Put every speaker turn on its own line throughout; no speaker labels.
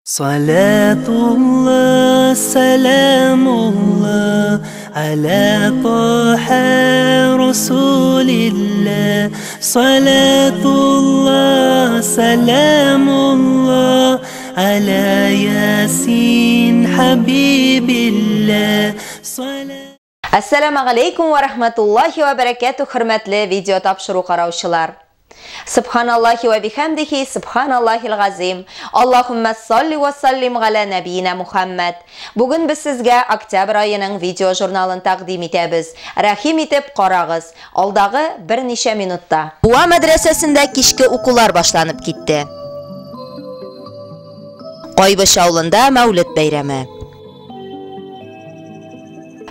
Салатулла, саламулла, аля Таха Расулилля. Салатулла, саламулла, аля Ясин Хабибилля.
Әссәламу алейкум ва рахматуллахи ва баракатух, хөрмәтле видео тапшыру караучылар. Субханаллахи ва бихамдихи, субханаллахил газим. Аллахумма салли ва саллим галя набиина Мухаммад. Бүген без сезгә октябрь аеның видео журналын тәкъдим итәбез. Рәхим итеп карагыз. Алдагы берничә минутта. Буа мәдрәсәсендә кичке укулар башланып китте. Кайбыч авылында Мәүлид бәйрәме.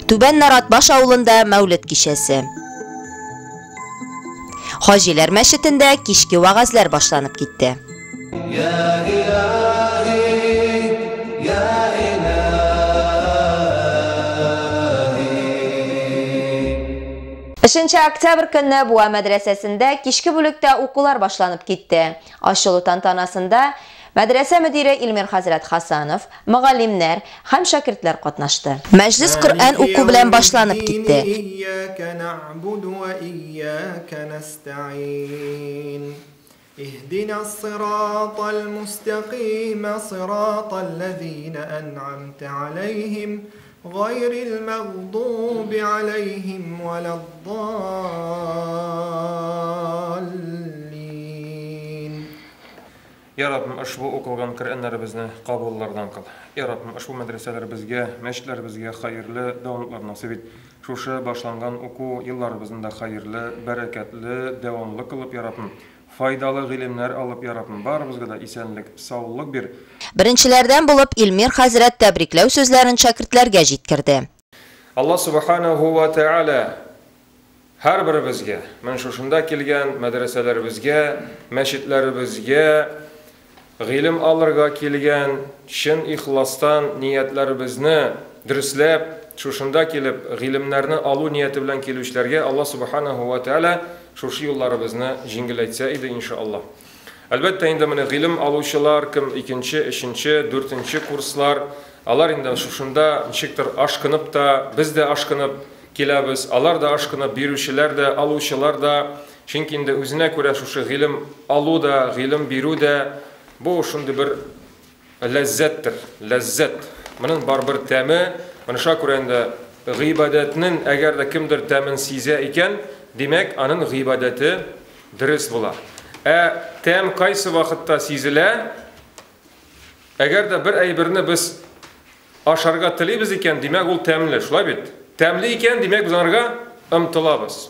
Түбән Наратбаш авылында Мәүлид кичәсе. Хаҗиләр мәчетендә кичке вәгазьләр башланып китте. Өченче октябрь көнне Буа мәдрәсәсендә кичке бүлектә укулар башланып китте. Ачылу тантанасында мәдрәсә мөдире Илмир хәзрәт Хасанов, мөгаллимнәр һәм шәкертләр катнашты. Мәҗлес Коръән уку белән башланып китте.
اهدنا الصراط المستقيم صراط الذين أنعمت عليهم غير المغضوب عليهم ولا الضالين.
Ya Rabbim, ошбу укылган Коръәннәребезне кабуллардан кыл. Я Раббим, ошбу мәдрәсәләребезгә, мәчетләребезгә хәерле дәвамлыклар насыйп ит. Шушы башланган уку елларыбызны да хәерле, бәрәкәтле, дәвамлы кылып, Я Раббим, файдалы гыйлемнәр алып, Я Раббим, барыбызга да исәнлек, саулык бир.
Беренчеләрдән булып Илмир хәзрәт тәбрикләү сүзләрен шәкертләргә җиткерде.
Алла субханаху ва тааля һәр беребезгә, менә шушында килгән мәдрәсәләребезгә, мәчетләребезгә гыйлем алырга килгән чын ихластан ниятләребезне дөресләп, шушында килеп гыйлемнәрне алу нияте белән килүчеләргә Алла субханаху ва тааля шушы юлларыбызны җиңеләйтсә иде иншалла. Әлбәттә инде менә гыйлем алучылар кем икенче, өченче, дүртенче курслар, алар инде шушында ничектер ашкынып та, без дә ашкынып киләбез, алар да ашкынып, бирүчеләр дә, алучылар да, чөнки инде үзенә күрә шушы гыйлем алу да, гыйлем бирү дә бу шундый бер ләззәттер, ләззәт. Моның бар бер тәме, моны шуңа күрә инде гыйбадәтнең әгәр дә кемдер тәмен сизә икән, димәк, аның гыйбадәте дөрес була. Ә тәм кайсы вакытта сизелә? Әгәр дә бер әйберне без ашарга телибез икән, димәк, ул тәмле, шулай бит? Тәмле икән, димәк, без анарга омтылабыз.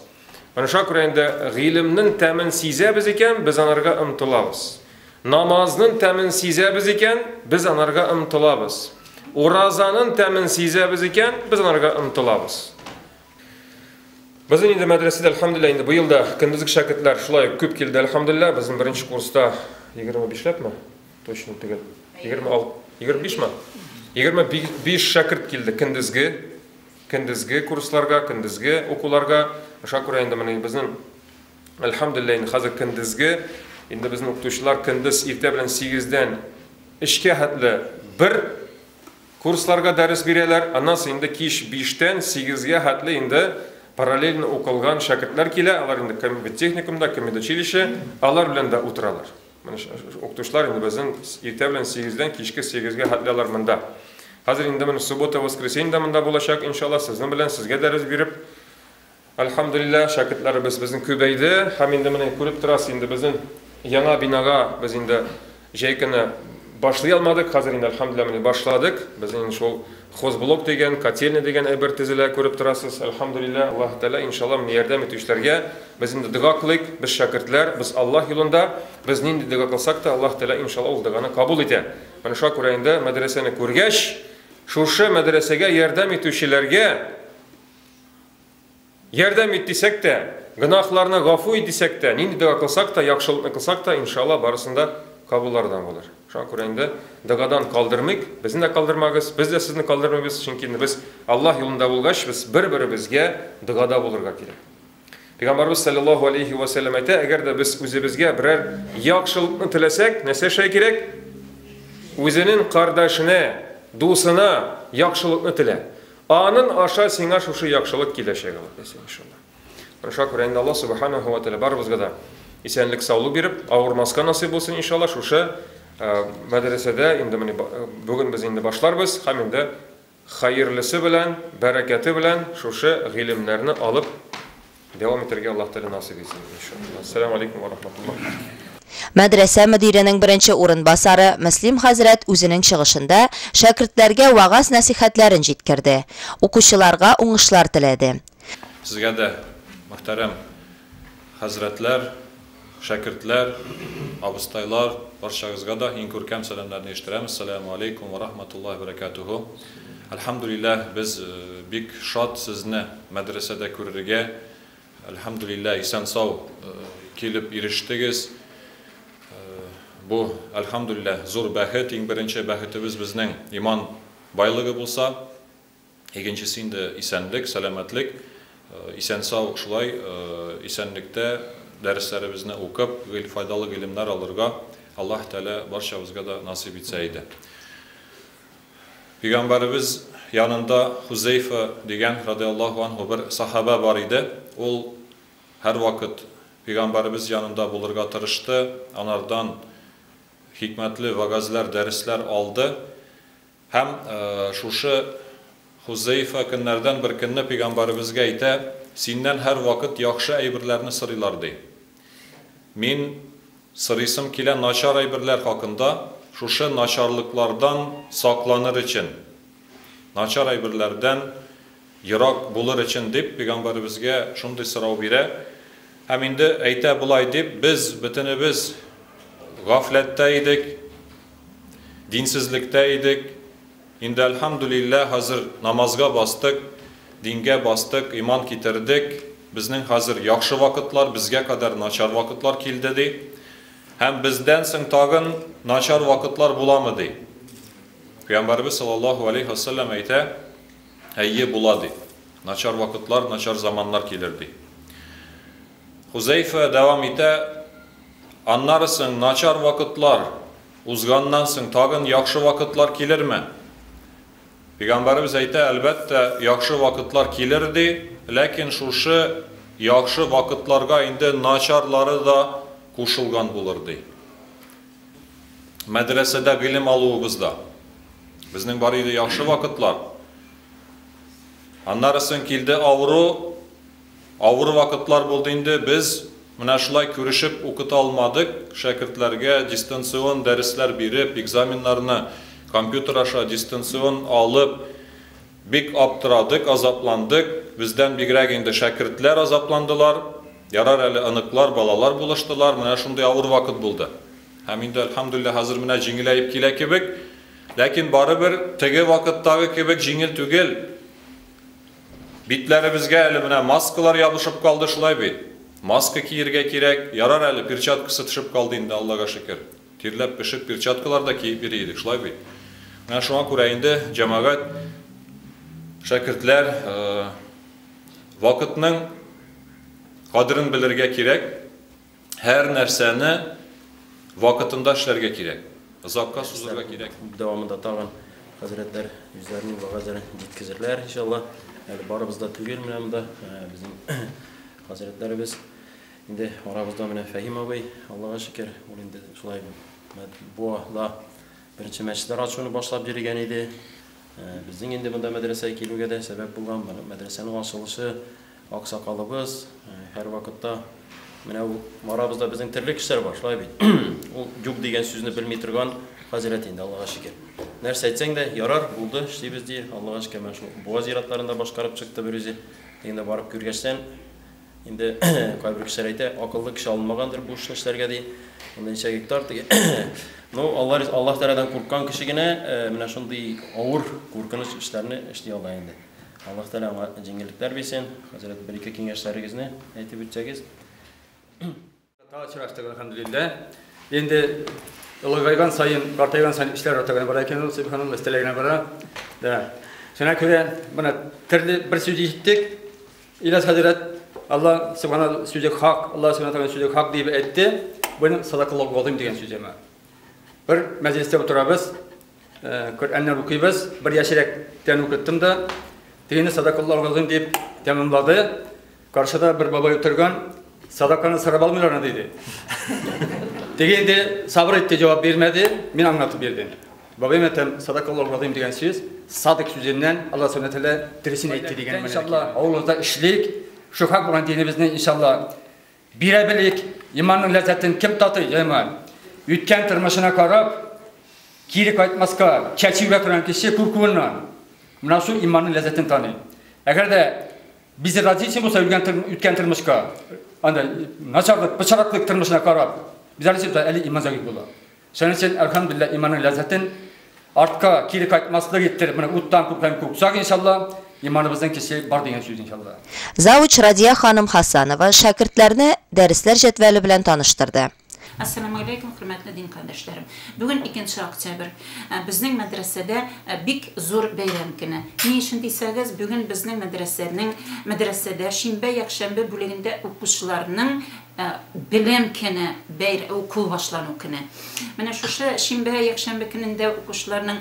Моны шуңа күрә инде гыйлемнең тәмен сизәбез икән, без анарга омтылабыз. Намазның тәмен сизәбез икән, без анарга омтылабыз. Уразаның тәмен сизәбез икән, без анарга омтылабыз. Безнең инде мәдрәсәдә, әлхәмдүлилләһ, инде быел да көндезге шәкертләр шулай күп килде, әлхәмдүлилләһ. Безнең беренче курста егерме бишләпме? Точно түгел. Егерме ал, егерме бишме? 25 шәкерт килде көндезге курсларга, көндезге укуларга. Шуңа күрә инде менә безнең, әлхәмдүлилләһ, инде хәзер көндезге, инде безнең укытучылар көндез иртә белән сигездән өчкә хәтле бер курсларга дәрес бирәләр. Аннан соң инде кич биштән сигезгә хәтле инде параллельно укылган шәкертләр килә. Алар инде техникумда, комедучилище, алар белән дә утыралар. Менә укытучылар инде безнең иртә белән сигездән кичке сигезгә хәтле алар монда. Хәзер инде менә суббота, воскресенье дә монда булачак, иншалла, сезнең белән сезгә дәрес биреп. Әлхәмдүлилләһ, шәкертләребез безнең күбәйде һәм инде менә күреп торасыз, инде безнең яңа бинага без инде җәй көне башлый алмадык. Хәзер инде әлхәмдүлилләһ менә башладык. Безнең инде шул хозблок дигән, котельный дигән әйбер төзелә, күреп торасыз. Әлхәмдүлилләһ, Аллаһ Тәгалә иншалла менә ярдәм итүчеләргә без инде дога кылыйк, без шәкертләр, без Аллаһ юлында, без нинди дога кылсак та, Аллаһ Тәгалә иншалла ул доганы кабул итә. Менә шуңа күрә инде мәдрәсәне күргәч, шушы мәдрәсәгә ярдәм итүчеләргә ярдәм ит дисәк тә, гөнаһларны гафу ит дисәк тә, нинди дога кылсак та, яхшылыкны кылсак та, иншалла барысын да кабуллардан булыр. Шуңа күрә инде догадан калдырмыйк, безне дә калдырмагыз, без дә сезне калдырмыйбыз, чөнки инде без Аллаһ юлында булгач, без бер-беребезгә догада булырга кирәк. Пәйгамбәрбез саллаллаһу алейхи ва саллям әйтә, әгәр дә без үзебезгә берәр яхшылыкны теләсәк, нәрсә эшләргә кирәк? Үзенең кардәшенә, дусына яхшылыкны телә. Аның аша сиңа шушы яхшылык киләчәк, Алла теләсә, иншалла. Шуңа күрә инде Алла субханаһу ва тааля барыбызга да исәнлек, саулык биреп, авырмаска насыйп булсын, иншалла, шушы мәдрәсәдә инде менә бүген без инде башларбыз һәм инде хәерлесе белән, бәрәкәте белән шушы гыйлемнәрне алып дәвам итәргә Аллаһ Тәгалә насыйп итсен, иншалла. Ассаламу алейкум ва рахматуллах.
Мәдрәсә мөдиренең беренче урынбасары Мөслим хәзрәт үзенең чыгышында шәкертләргә вәгазь-нәсыйхәтләрен җиткерде, укучыларга уңышлар теләде.
Сезгә дә, мөхтәрәм хәзрәтләр, шәкертләр, абыстайлар, барчагызга да иң күркәм сәламнәрне ирештерәмез. Ассаламу алейкум ва рахматуллаһи ва баракатуху. Әлхәмдүлилләһ, без бик шат сезне мәдрәсәдә күрергә. Әлхәмдүлилләһ, исән-сау килеп ирештегез. Бу, әлхәмдүлилләһ, зур бәхет. Иң беренче бәхетебез безнең иман байлыгы булса, икенчесе инде исәнлек, сәламәтлек. Исән-сау шулай исәнлектә дәресләребезне укып, файдалы гыйлемнәр алырга Аллаһ Тәгалә барчабызга да насыйп итсә иде. Пәйгамбәребез янында Хузейфа дигән радиаллаһу анһу бер сахаба бар иде. Ул һәрвакыт пәйгамбәребез янында булырга тырышты, анардан хикмәтле вагазлар, дәресләр алды. Һәм шушы Хузейфа көннәрдән бер көнне пәйгамбәребезгә әйтә: "Синнән һәрвакыт яхшы әйберләрне сорыйлар", ди. Мин сорыйсым килә начар әйберләр хакында, шушы начарлыклардан сакланыр өчен, начар әйберләрдән ерак булыр өчен дип пәйгамбәребезгә шундый сорау бирә. Һәм инде әйтә болай дип: без бөтенебез гафләттә идек, динсезлектә идек. Инде әлхәмдүлилләһ, хәзер намазга бастык, дингә бастык, иман китердек. Безнең хәзер яхшы вакытлар, безгә кадәр начар вакытлар килде, ди. Һәм бездән соң тагын начар вакытлар буламы, ди. Пәйгамбәребез саллаллаһу алейхи ва саллям әйтә: әйе, була, ди. Начар вакытлар, начар заманнар килер, ди. Хузейфа дәвам итә: аннары соң начар вакытлар узганнан соң тагын яхшы вакытлар килерме? Пәйгамбәребез әйтә: әлбәттә, яхшы вакытлар килер, ди, ләкин шушы яхшы вакытларга инде начарлары да кушылган булыр, ди. Мәдрәсәдә гыйлем алуыбызда безнең бар иде яхшы вакытлар. Аннары соң килде авыру, авыр вакытлар булды инде. Без менә шулай күрешеп укыта алмадык шәкертләргә, дистанцион дәресләр биреп, экзаменнарны компьютер аша дистанцион алып, бик аптырадык, азапландык. Бездән бигрәк инде шәкертләр азапландылар. Ярар әле ыныклар, балалар булыштылар. Менә шундый авыр вакыт булды. Һәм инде әлхәмдүлилләһ, хәзер менә җиңеләеп килә кебек. Ләкин барыбер теге вакыттагы кебек җиңел түгел. Битләребезгә әле менә маскалар ябышып калды, шулай бит. Маска киергә кирәк. Ярар әле перчаткасы төшеп калды инде, Аллага шөкер. Тирләп пешеп перчаткалар да киеп йөри идек, шулай бит. Менә шуңа күрә инде җәмәгать, шәкертләр, вакытның кадерен белергә кирәк. Һәр нәрсәне вакытында эшләргә кирәк. Озакка сузырга кирәк.
Дәвамында тагын хәзрәтләр үзләренең вәгазьләрен җиткезерләр, иншалла. Әле барыбыз да түгел менә монда, безнең хәзрәтләребез. Инде арабызда менә Фәһим абый, Аллага шөкер, ул инде шулай Буада беренче мәчетләр ачуны башлап йөргән иде. Безнең инде монда мәдрәсәгә килүгә дә сәбәп булган мәдрәсәнең ачылышы, аксакалыбыз һәрвакытта менә ул арабызда безнең төрле кешеләр бар, шулай бит. Ул юк дигән сүзне белми торган хәзрәт инде, Аллага шөкер. Нәрсә әйтсәң дә, ярар, булды, эшлибез ди. Аллага шөкер, менә шул Буа зиратларында башкарып чыкты бер үзе. Дигәндә барып күргәчтән, инде кайбер кешеләр әйтә, акыллы кеше алынмагандыр бу эшне эшләргә ди. Анда ничә гектар теге. Ну, Аллаһ Аллаһ Тәгаләдән курккан кеше генә менә шундый авыр, куркыныч эшләрне эшли ала инде. Аллаһ Тәгалә аңа җиңеллекләр бирсен. Хәзрәт, бер-ике киңәшләрегезне әйтеп үтсәгез.
Тагы очраштык, әлхәмдүлилләһ. Инде олыгайган саен, картайган саен эшләр арта гына бара икән ул, сөбханаллаһ, өстәлә генә бара. Да. Шуңа күрә менә төрле бер сүз ишеттек. Ильяс хәзрәт Алла сөбхана сүзе хак, Алла сөбхана тәгалә сүзе хак дип әйтте. Буның садакаллаһу газыйм дигән сүзе. Бер мәҗлестә утырабыз, Коръәннән укыйбыз, бер яшьрәктән укыттым да, тегене садакаллаһу газыйм дип тәмамлады. Каршыда бер бабай утырган, садаканы сорап алмыйлар диде. Теге инде сабыр итте, җавап бирмәде, мин аңлатып бирдем. Бабай әйтәм, садакаллаһу газыйм дигән сүз, садык сүзеннән Алла субхана тәгалә дөресен әйтте дигән мәгънәдә. Иншалла, авылыбызда эшлик, шу хак булган динебезне иншалла бирә белик, иманның ләззәтен кем татый, җәмәгать? Үткән тормышына карап, кире кайтмаска, чәчүгә торган кеше куркуыннан. Менә шул иманның ләззәтен таный. Әгәр дә безразличен булса үткән тормышка, анда начарлык, пычраклык тормышына карап, безразличен булса, әле иман зәгыйфь була. Шуның өчен, әлхәмдүлилләһ, иманның ләззәтен артка кире кайтмаслык иттереп, менә уттан күптән курксак, иншалла, иманыбызның кеше бар дигән сүз, иншалла.
Завуч Радия ханым Хасанова шәкертләрне дәресләр җәдвәле белән таныштырды.
Ассаламу алейкум, хөрмәтле дин кардәшләрем. Бүген 2 октябрь. Безнең мәдрәсәдә бик зур бәйрәм көне. Ни өчен дисәгез, бүген безнең мәдрәсәдә шимбә, якшәмбе бүлегендә укучыларның белем көне, уку башлану көне. Менә шушы шимбә, якшәмбе көнендә укучыларның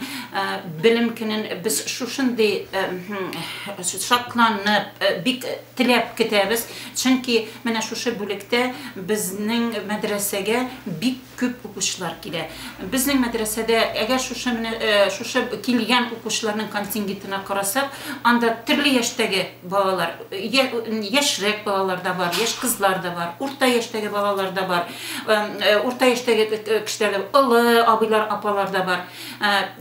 белем көнен без шушындый шатланып, бик теләп көтәбез. Чөнки менә шушы бүлектә безнең мәдрәсәгә бик күп укучылар килә. Безнең мәдрәсәдә әгәр шушы килгән укучыларның контингентына карасак, анда төрле яшьтәге балалар, яшьрәк балалар да бар, яшь кызлар да бар, урта яшьтәге балалар да бар, урта яшьтәге кешеләр дә, олы абыйлар, апалар да бар.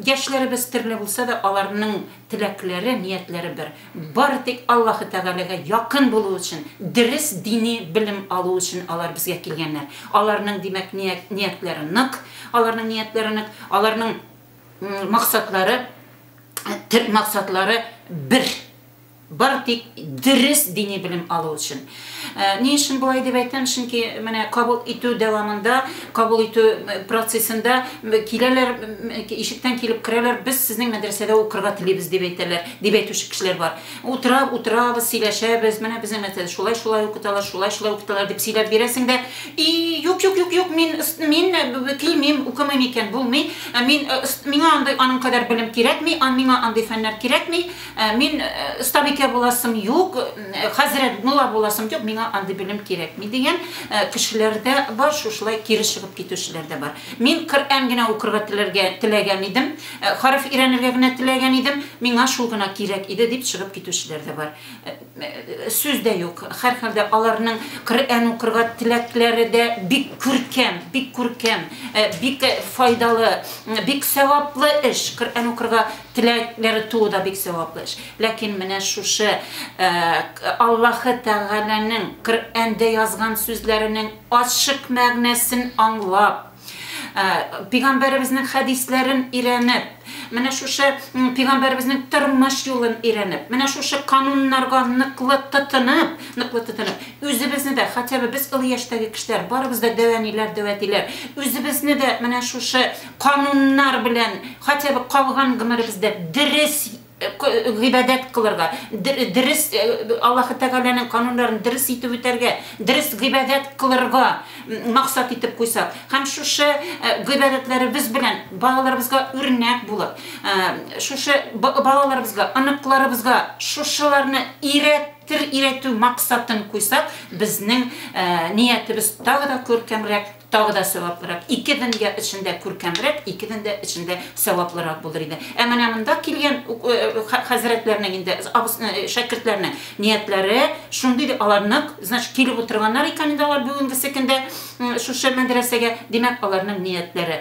Яшьләребез төрле булса да, аларның теләкләре, ниятләре бер. Бары тик Аллаһы Тәгаләгә якын булу өчен, дөрес дини белем алу өчен алар безгә килгәннәр. Аларның, димәк, ниятләре нык, аларның ниятләре нык, аларның максатлары, максатлары бер. Бары тик дөрес дини белем алу өчен. Ни өчен болай дип әйтәм? Чөнки менә кабул итү дәвамында, кабул итү процессында киләләр, ишектән килеп керәләр, без сезнең мәдрәсәдә укырга телибез дип әйтәләр, дип әйтүче кешеләр бар. Утырабыз, сөйләшәбез, менә безнең мәдрәсәдә шулай-шулай укыталар, шулай-шулай укыталар дип сөйләп бирәсең дә, и юк, юк, юк, юк, мин килмим, укымыйм икән, булмый. Миңа андый аның кадәр белем кирәкми, миңа андый фәннәр кирәкми, мин остабикә буласым юк, хәзрәт мулла буласым юк, миңа андый белем кирәкми дигән кешеләр дә бар, шушылай кире чыгып китүчеләр дә бар. Мин Коръән генә укырга теләгән идем, хәреф өйрәнергә генә теләгән идем, миңа шул гына кирәк иде дип чыгып китүчеләр дә бар. Сүз дә юк. Һәрхәлдә аларның Коръән укырга теләкләре дә бик күркәм, бик күркәм, бик файдалы, бик саваплы эш. Коръән укырга теләкләре туу да бик саваплы эш. Ләкин менә шушы Аллаһы Тәгаләнең Коръәндә язган сүзләренең ачык мәгънәсен аңлап, пәйгамбәребезнең хәдисләрен өйрәнеп, менә шушы пәйгамбәребезнең тормыш юлын өйрәнеп, менә шушы кануннарга ныклы тотынып, үзебезне дә, хотя бы без олы яшьтәге кешеләр, барыбыз да дәвәниләр, дәвәтиләр, үзебезне дә менә шушы кануннар белән, хотя бы калган гомеребездә дөрес гыйбадәт кылырга, дөрес Аллаһы Тәгаләнең кануннарын дөрес итеп үтәргә, дөрес гыйбадәт кылырга максат итеп куйсак, һәм шушы гыйбадәтләребез белән балаларыбызга үрнәк булып, шушы балаларыбызга, оныкларыбызга шушыларны өйрәтү максатын куйсак, безнең ниятебез тагы да күркәмрәк, тагы да саваплырак, ике дөнья эчендә күркәмрәк, ике дөнья эчендә саваплырак булыр иде. Ә менә монда килгән хәзрәтләрнең инде, шәкертләрнең ниятләре шундый, алар нык, значит, килеп утырганнар икән инде алар бүгенге көндә шушы мәдрәсәгә, димәк, аларның ниятләре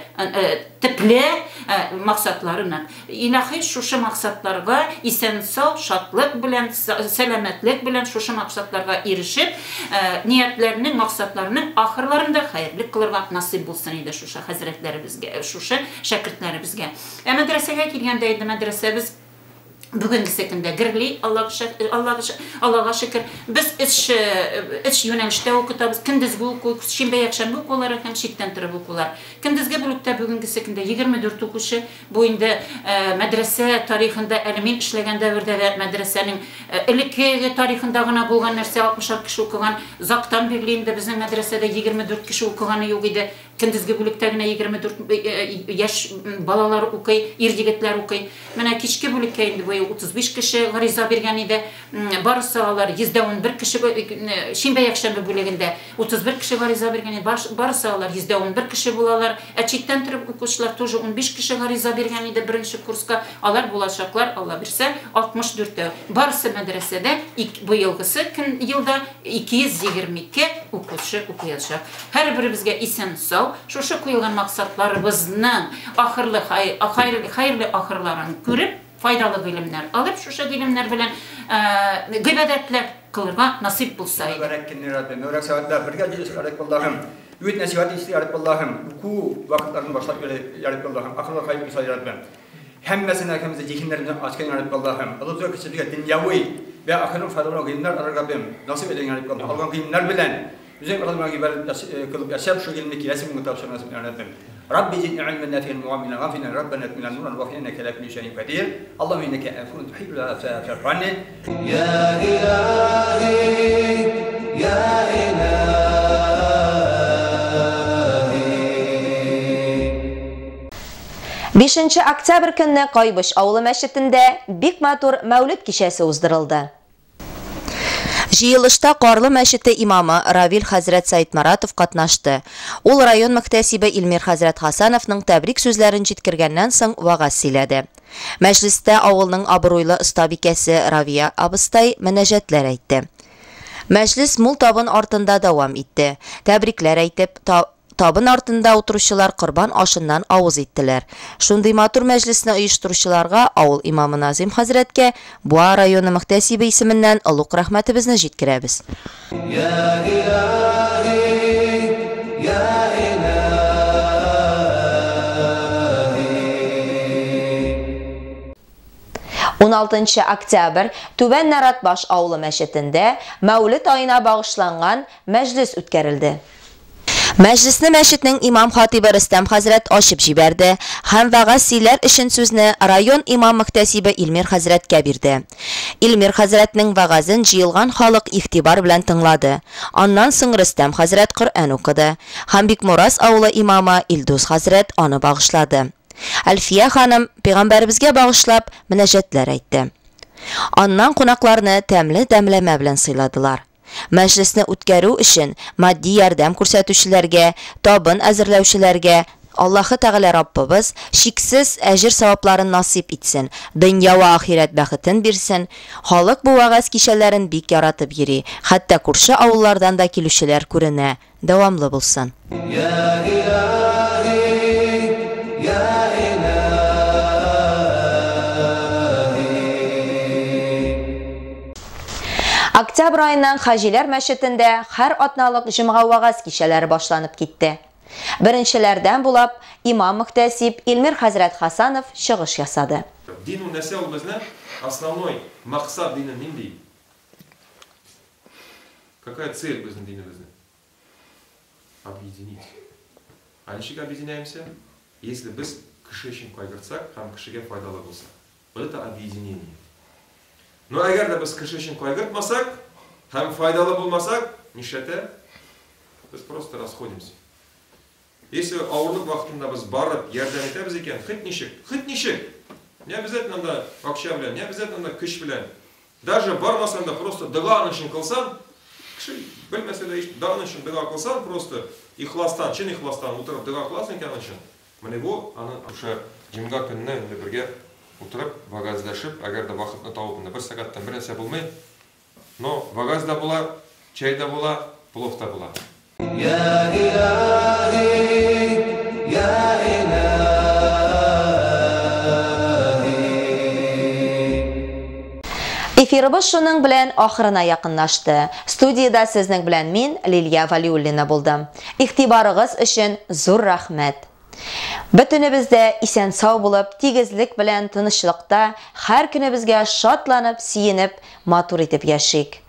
төпле, максатлары нык. Илаһи шушы максатларга исән-сау, шатлык белән, сәламәтлек белән шушы максатларга ирешеп, ниятләренең, максатларының ахырларында хәерле кылырга насыйп булсын иде шушы хәзрәтләребезгә, шушы шәкертләребезгә. Ә мәдрәсәгә килгәндә инде мәдрәсәбез бүгенге көндә гөрли, Аллаһка шөкер. Без өч юнәлештә укытабыз. Көндезге уку, шимбә, якшәмбе укулары һәм читтән торып укулар. Көндезге бүлектә бүгенге көндә 24 укучы. Бу инде мәдрәсә тарихында, әле мин эшләгән дәвердә дә мәдрәсәнең элеккеге тарихында гына булган нәрсә, 60 кеше укыган. Зактан бирле инде безнең мәдрәсәдә 24 кеше укыганы юк иде. Көндезге бүлектә генә 24 яшь балалар укый, ир-егетләр укый. Менә кичке бүлеккә инде быел 35 кеше гариза биргән иде. Барысы алар 111 кеше, шимбә якшәмбе бүлегендә 31 кеше гариза биргән иде. Барысы алар 111 кеше булалар. Ә читтән торып укучылар тоже 15 кеше гариза биргән иде беренче курска. Алар булачаклар, Алла бирсә, 64. Барысы мәдрәсәдә быелгысы көн елда 222 укучы укыячак. Һәрберебезгә исән сау, шушы куелган максатларыбызның ахырлы хәерле ахырларын күреп, файдалы гыйлемнәр алып, шушы гыйлемнәр белән гыйбадәтләр кылырга насыйп булса иде.
Мөбарәк көннәр, Раббим, мөбарәк сәгатьләр бергә җыелышып, Раббим Аллаһым. Үгет нәсихәт ишетеп, Раббим Аллаһым, уку вакытларын башлап, Раббим Аллаһым, ахырлы хәер булса, Раббим. Һәммәсенә һәммәсе зиһеннәрен ачкан, Раббим Аллаһым. Аллаһ кешеләргә дөньяви вә ахирәт файдалы гыйлемнәр алыр, Раббим. Насыйп итә, Раббим Аллаһым. Алган гыйлемнәр белән үзең Раббим гыйбадәт кылып яшәп, шул гыйлемне киләсе буынга тапшыру насыйп итә, Раббим. Рабби зидни илмән нафиан муаммилан гафина, Раббана атмина нуран ва иннака ала кулли шәйин кадир. Аллаһумма иннака афуун тухиббул афва фа'фу анни.
Я илахи, я илахи.
5 октябрь көнне Кайбыч авылы мәчетендә бик матур Мәүлид кичәсе уздырылды. Җыелышта Карлы мәчете имамы Равил хәзрәт Сәйтмаратов катнашты. Ул район мөхтәсибе Илмир хәзрәт Хасановның тәбрик сүзләрен җиткергәннән соң вәгазь сөйләде. Мәҗлестә авылның абруйлы остабикәсе Равия абыстай мөнәҗәтләр әйтте. Мәҗлес мул табын артында дәвам итте. Тәбрикләр әйтеп, табын артында утыручылар корбан ашыннан авыз иттеләр. Шундый матур мәҗлесне оештыручыларга авыл имамы Назим хәзрәткә Буа районы мөхтәсибе исеменнән олуг рәхмәтебезне җиткерәбез.
Я илахи, я илахи.
16 октябрь Түбән Наратбаш авылы мәчетендә Мәүлид аена багышланган мәҗлес үткәрелде. Мәҗлесне мәчетнең имам хатибы Рөстәм хәзрәт ачып җибәрде һәм вәгазь сөйләр өчен сүзне район имам мөхтәсибе Илмир хәзрәткә бирде. Илмир хәзрәтнең вәгазен җыелган халык игътибар белән тыңлады. Аннан соң Рөстәм хәзрәт Коръән укыды һәм Бикмурас авылы имамы Илдус хәзрәт аны багышлады. Әлфия ханым пәйгамбәребезгә багышлап мөнәҗәтләр әйтте. Аннан кунакларны тәмле дәмләмә белән сыйладылар. Мәҗлесне үткәрү өчен матди ярдәм күрсәтүчеләргә, табын әзерләүчеләргә Аллаһы Тәгалә Раббыбыз чиксез әҗер савапларын насыйп итсен, дөнья ва ахирәт бәхетен бирсен. Халык бу вәгазь кичәләрен бик яратып йөри, хәтта күрше авыллардан да килүчеләр күренә. Дәвамлы булсын.
Я илахи, я илахи.
Октябрь айыннан Хаҗиләр мәчетендә һәр атналык җомга вәгазь кичәләре башланып китте. Беренчеләрдән булып имам мөхтәсиб Илмир хәзрәт Хасанов чыгыш ясады.
Дин ул нәрсә ул безнең? Основной максат динен нинди? Какая цель безнең динебезнең? Объединить. А ничек объединяемся? Если без кеше өчен кайгыртсак һәм кешегә файдалы булса. Вот это объединение. Но әгәр дә без кеше өчен кайгыртмасак һәм файдалы булмасак, нишләтә? Без просто расходимся. Если авырлык вакытында без барып ярдәм итәбез икән, хоть ничек, хоть ничек. Не обязательно анда акча белән, не обязательно анда көч белән. Даже бармасаң да просто дога өчен кылсаң, кеше белмәсә дә дога өчен дога кылсаң, просто ихластан, чын ихластан утырып дога кыласың икән өчен. Менә бу аны шушы җомга көнне инде бергә утырып, вәгазьләшеп, әгәр дә вакытны табып, инде бер сәгатьтән бер нәрсә булмый. Но вәгазь дә була, чәй дә була, плов та була.
Я илахи, я илахи.
Эфирыбыз шуның белән ахырына якынлашты. Студияда сезнең белән мин, Лилия Валиуллина булдым. Игътибарыгыз өчен зур рәхмәт. Бөтенебез дә исән-сау булып, тигезлек белән тынычлыкта, һәр көнебезгә шатланып, сөенеп, матур итеп яшик.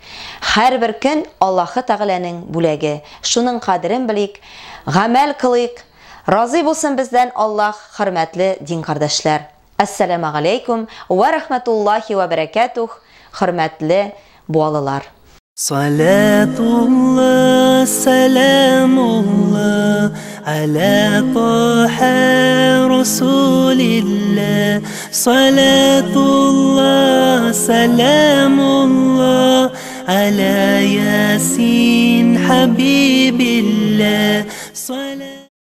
Һәрбер көн Аллаһы Тәгаләнең бүләге. Шуның кадерен белик, гамәл кылыйк. Разый булсын бездән Аллаһ, хөрмәтле дин кардәшләр. Ассаламу алейкум ва рахматуллахи ва баракатух, хөрмәтле буалылар.
Салатуллах, саламуллах
على طه رسول الله صلاة الله سلام الله على ياسين حبيب الله صلاة.